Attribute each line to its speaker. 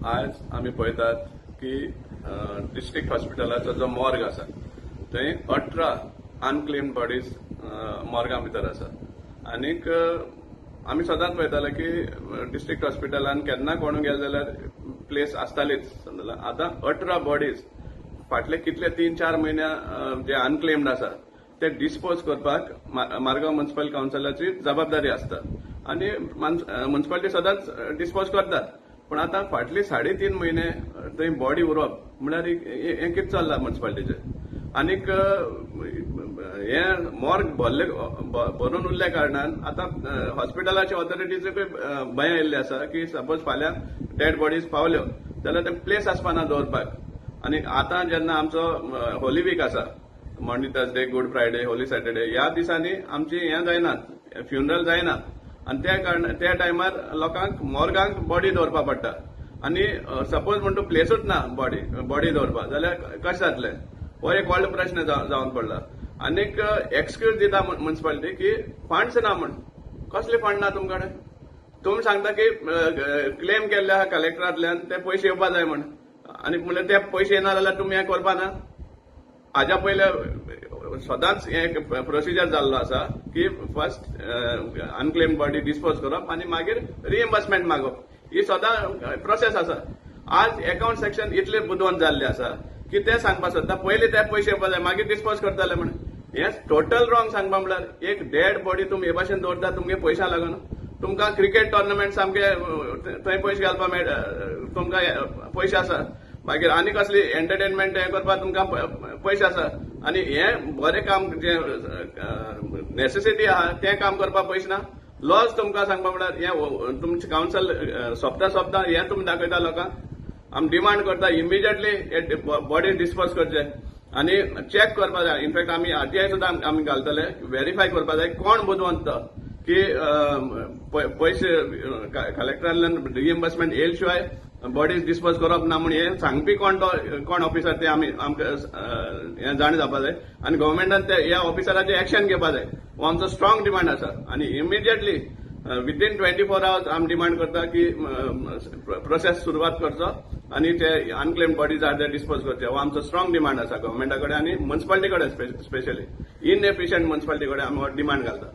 Speaker 1: आज आमी पळयतात की डिस्ट्रिक्ट हॉस्पिटलाचो जो मॉर्ग आसा थंय 18 अनक्लेम्ड बॉडीज मॉर्गा भितर आसा. आनीक आमी सदांच पळयताले की डिस्ट्रिक्ट हॉस्पिटलान केन्ना कोण गेले जाल्यार प्लेस आसतालीच, समजला. आतां 18 बॉडीज फाटले कितले 3-4 म्हयन्या जे अनक्लेम्ड आसा ते डिस्पोज करपाक मारगांव म्युन्सिपल कावन्सिलाची जबाबदारी आसता आनी म्युन्सिपालिटी सदांच डिस्पोज करतात. पूण आतां फाटली 3.5 म्हयने थंय बॉडी उरप म्हळ्यार हें कितें चल्लां म्युन्सिपालिटीचें. आनीक हें मॉर्ग भरले भरून उरल्या कारणान आतां हॉस्पिटलाच्या ऑथॉरिटीचें भंय आयिल्लें आसा की सपोज फाल्यां डेड बॉडीज पावल्यो जाल्यार ते प्लेस आसपा ना दवरपाक. आनी आतां जेन्ना आमचो होली वीक आसा, Maundy Thursday, Good Friday, Holy Saturday, ह्या दिसांनी आमची हें जायना, फ्युनरल जायना आनी त्या कारण त्या टायमार लोकांक मॉर्गांक बॉडी दवरपा पडटा. आनी सपोज म्हणटा प्लेसूच ना बॉडी दवरपाक जाल्यार कशें जातलें, हो एक व्हडलो प्रश्न जावन पडला. आनीक एक्सक्यूज दिता म्युन्सिपालिटी की फंड्स ना म्हण. कसले फंड ना तुमकडे? तुमी सांगता की क्लेम केल्ले आहा कलेक्टरांतल्यान ते पयशे येवपा जाय म्हण, आनी म्हणल्यार ते पयशे येना जाल्यार तुमी हें करपा ना. हाज्या पयले सदांच हें प्रोसिजर जाल्लो आसा की फर्स्ट अनक्लेम्ड बॉडी डिस्पोज करप आनी मागीर रिएम्बर्समेंट मागप, ही सदां प्रोसेस आसा. आज एकाउंट सेक्शन इतले बुदवंत जाल्ले आसा की ते सांगपा सोदता पयलीं ते पयशे येवपा जाय मागीर डिस्पोज करतले म्हण. हें टोटल रॉंग सांगपा म्हळ्यार एक डेड बॉडी तुमी हे भाशेन दवरता तुमगे पयशा लागून. तुमकां क्रिकेट टोर्नामेंट सामके थंय पयशे घालपा मेळटा, तुमकां पयशे आसा. मागीर आनी कसली एंटरटेनमेंट हें करपाक तुमकां पयशे आसा. आनी हें बरें काम जें नेसेसिटी आहा तें काम करपाक पयशे ना. लॉज तुमकां सांगपा म्हळ्यार हें तुमचें कावन्सिल सोंपता सोंपता हें तुमी दाखयता लोकांक. आमी डिमांड करता इमिजिएटली हे बॉडी डिस्पोज करचे आनी चॅक करपा जाय. इनफॅक्ट आमी आरटीआय सुद्दां आमी घालतले, व्हेरीफाय करपा जाय कोण बुदवंत तो की पयशे कलेक्टरांतल्यान रिएम्बर्समेंट येयल शिवाय बॉडीज डिस्पोज करप ना म्हूण हें सांगपी कोण तो, कोण ऑफिसर ते आमी आमकां हें जाण जावपा जाय. आनी गव्हर्मेंटान ते ह्या ऑफिसराचेर एक्शन घेवपा जाय, हो आमचो स्ट्रॉंग डिमांड आसा. आनी इमिजिएटली विदीन 24 आवर्स आमी डिमांड करता की प्रोसेस सुरवात करचो आनी ते अनक्लेम्ड बॉडीज आहा ते डिस्पोज करचे, हो आमचो स्ट्रॉंग डिमांड आसा गव्हर्मेंटा कडेन आनी म्युन्सिपालिटी कडेन, स्पेशली इनएफिशियंट म्युन्सिपालिटी कडेन आमी हो डिमांड घालता.